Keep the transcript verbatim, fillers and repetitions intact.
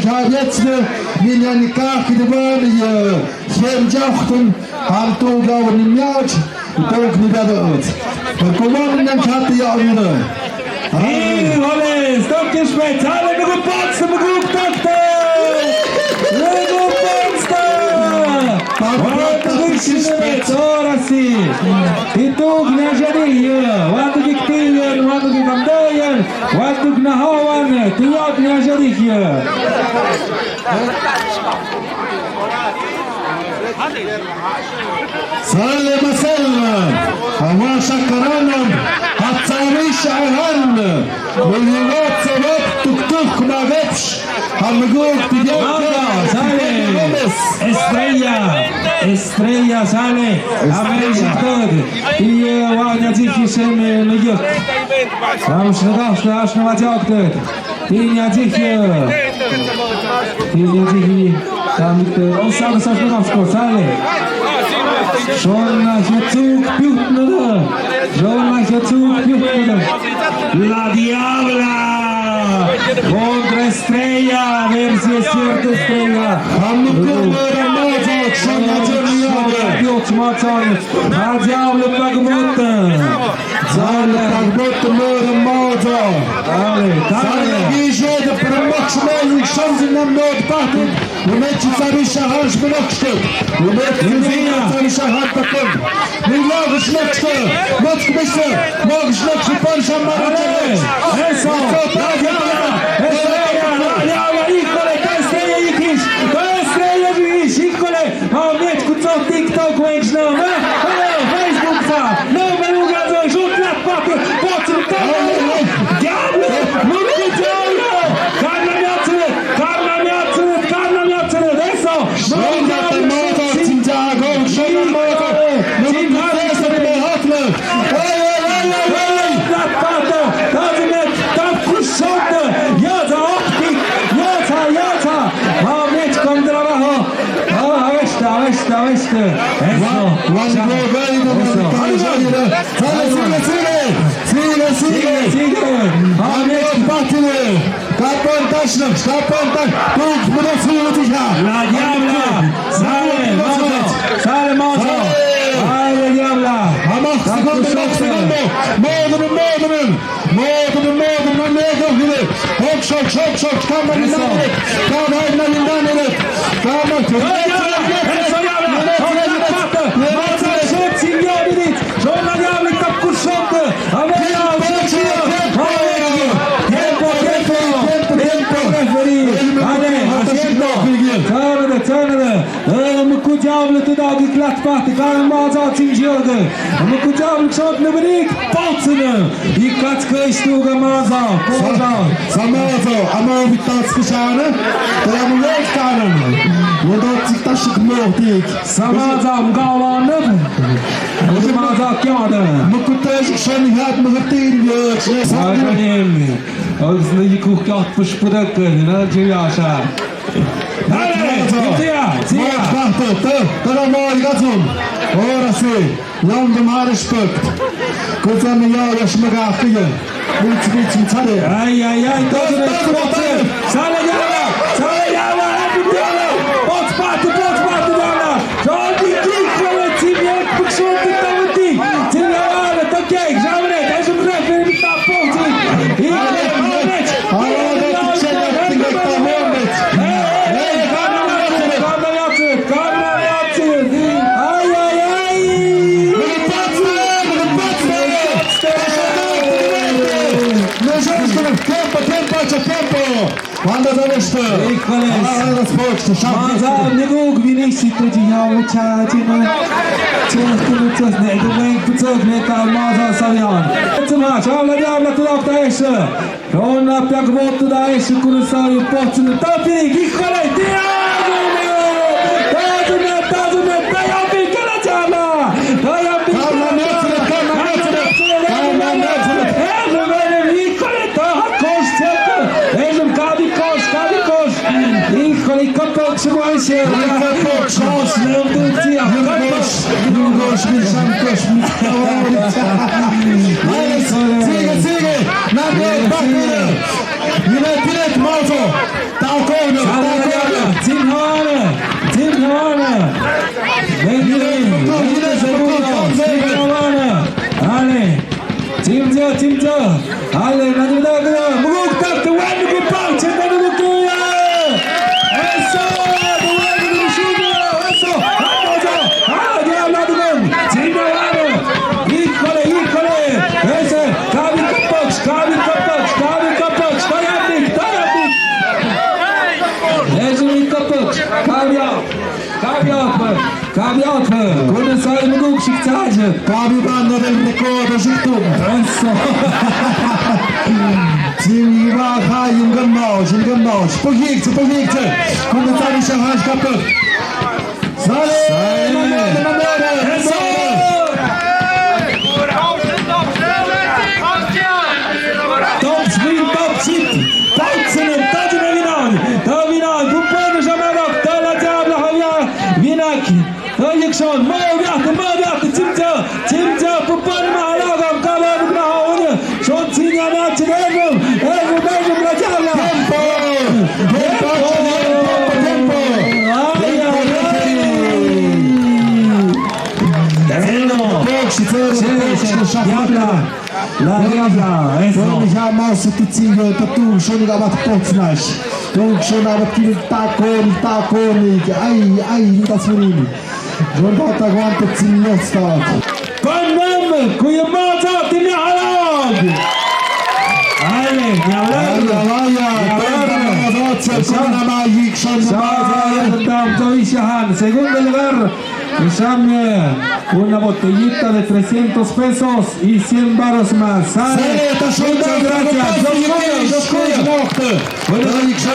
Ха, ецнэ, минь яни кахи диван, е, хем джахтун, хан ту гавни мяч, ток ни бадат. Коман нэн хат яунда. И, оле, стопки шпец, але, мугу пац, мугу пац, мугу пац. Пак, пак, пак, пак, пак. Тора си. Титуг няжадихье, ватугик тиен, ватугик амдоен, ватуг нахаван, тият няжадихье. Сале масалла, аваша каранам, ацавиш аганна. Муливаца вап тук-тук магапш, хамгук пидёк. Мага, сале. Эстрелла, эстрелла, сале. Амел шахтод. Тие ва нядзихи шеме нуйок. Рамш нагахш, рамш нагахш. Тие нядзихи. Тие нядзихи. Там, э, он сам, сам, сам, сам, сале. Шон на хецук пютнада. Шон на хецук пютнада. La Diabla. Contra Estrella. A ver si es cierto, Estrella. Хамгук мора маза, шон на хецук. Ха, Диабло пагмот. Диабло пагмот мора маза. Дале, дале. Сале, вижу, да промахшмай, шанс нам нод пахнет. Умеч сари шахан шмахште. Умеч сари шахан пахнет. Ни логиш нокште. Моч кмеште. Логиш нокште пан шамара. Дале. Эсо. Эсо, я, я, я, я, я, иколе, кайсте, я, икиш. Кайсте, я, икиш, иколе. А, мяч куцал тик-ток венчна, на? Алло, Facebook са. На, мэлугазо, шут лап папы, поцум, та, Диабло, муки Диабло. Карна мяцры, карна мяцры, карна мяцры, десо. Шонда тамада, Синтьяго, шонда мада. Синтьяго, шонда мада. Ай, ай, ай, ай, ай. Лап папы, тазы мяч, тапку шонда. Яза, оптик, яза, яза. А, мяч контра, а, Авеште, авеште, авеште. Эсо. Ван, ван гогай да. Эсо. Сиге, сиге, сиге. Сиге, сиге. Амел патиле. Капан ташна, капан таш. Тук мудо сулутиха. La Diabla. Сале, маза. Сале, маза. Сале. Ай, La Diabla. Амах секунду, амах секунду. Модун, модун. Модун, модун, модун, модун. Хок, шок, шок, шок. Кама линдан ирет. Кама линдан ирет. Кама. Tiempo, tiempo, tiempo. Муку Диабло туда гиклат пахты, кама маза чинжёрды. Муку Диабло шот ныбрик, палцыны. И кацкы истуга маза, поза. Самаза, ама витацкы шаны, трамлёк кананы. Удоцик ташык мохтик. Самаза, мгаланы. Маза кяды. Муку ташык шаны хат махтыр вёч. Саганем. Огзны икух кят пышпудак, на чуяша. Дале, тия, тия. Мот бахты, ты, ты, ты, мой газун. Орасы. Лондон, а, респект. Кузен, я, я шмагахты, я. Муц, муц, муц, сале. Ай, ай, ай, тоже, тоже, тоже. Сале, яла, сале, яла, эпи, яла. Поц, пати, поц, пати, яла. Джорди, кик, вале, тимья, пукшон, ты там, ты. Тимья, вале, токей, жамре, эжем, рефери, та, поц. И, вале, вале. Ай, ай, ай! Tiempo, tiempo, tiempo. Cuando se viste. Híjoles. Ahora los Fox, Masa, nigug, vinisi, tuji, ya, muchachi, no. Chos, chos, ne, ne, ne, ne, Masa, sabian. Tsuma, chavla, diabla, tu, da, ta, esa. Rona piak votu da e shukuru sa yu potu na tapi, híjole, Dios mío. Tazuna, tazuna, tayambi kala chama. Tayambi kala chama. Híjole, ta kosh cheka. Híjole, kadi kosh, kadi kosh. Híjole, kapok sumaishe. Kapok. Kosh, no, tu, tia, kapok. Yungosh, mi shankosh, mi. Sigue, sigue. Nada, sigue. Yine direkt Mazo. Talkov. Chimcha. Ale, nani na na. Muguk tak, the one to be back, chimcha na muguk ya. Eso, the one to be shoot ya. Eso. Hano ja, hano ja, na de gong. Chimcha wano. Híjole, híjole. Ese, Kabi Kapach, Kabi Kapach, Kabi Kapach. Tayabik, tayabik. Ese, Kapach. Kabi ya. Kabi ya, Kabi ya. Kone sai muguk shikchaje. Kabi ba no del record shiktum. Eso. Jimmy ba ha yung gam mau, yung gam mau. Pohik, pohik. Kone sai shahaj kapag. Sale. Sale. Eso. Top speed, top speed. Top speed, top speed, top speed. Pupan sa manok, tala jabla hawya. Winak. Tayik son, mau biak, mau biak, chimcha, chimcha, pupan mahalagam, kala bukna hawya. Son sinya na chirego, ego, ego, la jabla. Tempo. Tempo, tempo, tempo. Ay, ay, ay. Tempo. Tempo. Tempo. Tempo. Tempo. La diabla, eso. Tong ya mau siti chingo, ta tu shoni ga bat potsnash. Tong shona bat kiri takon, takon, ai, ai, ni ta sunin. Ron ba ta guan ta chingo sta. Panem, kuya mata tini halog. Ale, ni hablar. Ale, vaya, ni hablar. Tong ya mau siti chingo, ma yik shon. Sa, tam, to ishahan. Segundo lugar. Pues dame una botellita de trescientos pesos y cien varos más. Sale. Sale, ta shonda. Muchas gracias. Dos cubos, dos cubos. Buenas noches.